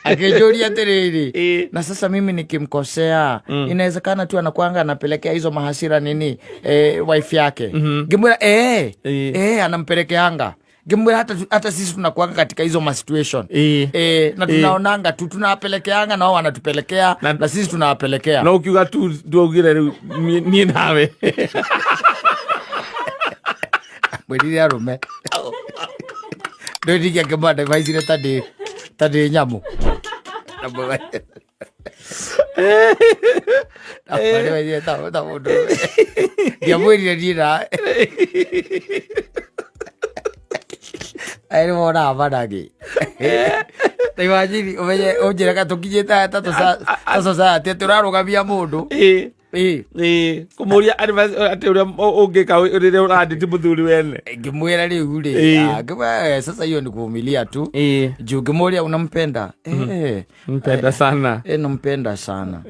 Akĩnjũria atĩrĩrĩ, na sasa mimi nikimkosea, inawezekana tu anakwanga anapelekea hizo mahasira nini, wife yake. Ngĩmwĩra anampelekeanga. Ngĩmwĩra hata sisi tunakuanga katika hizo masituation na tunaonanga tu tunawapelekeanga na wao wanatupelekea na sisi tunawapelekea. No ukiuga tu ndwaugire rĩu niĩ nawe. Mwĩrire arũme ndũrigia ngĩmwandevaicire ta ndĩ nyamũ. Ndamwandevaicire ta mũndũ ndiamwĩrire niĩ na nĩ wonaga managĩ. Ta imagine ũmenye ũnjĩre ka tũkinyĩte ta society atĩ ũrarũgamia mũndũ. Kũmũria advice atĩ ũrĩa ũngĩka rĩrĩa ũrandĩti mũthuri wene. Ngĩmwĩra rĩu rĩ, ngĩmwĩra, sasa hiyo ni kuvumilia tu, juu ngĩmũria, unampenda? Mpenda sana. Nampenda sana.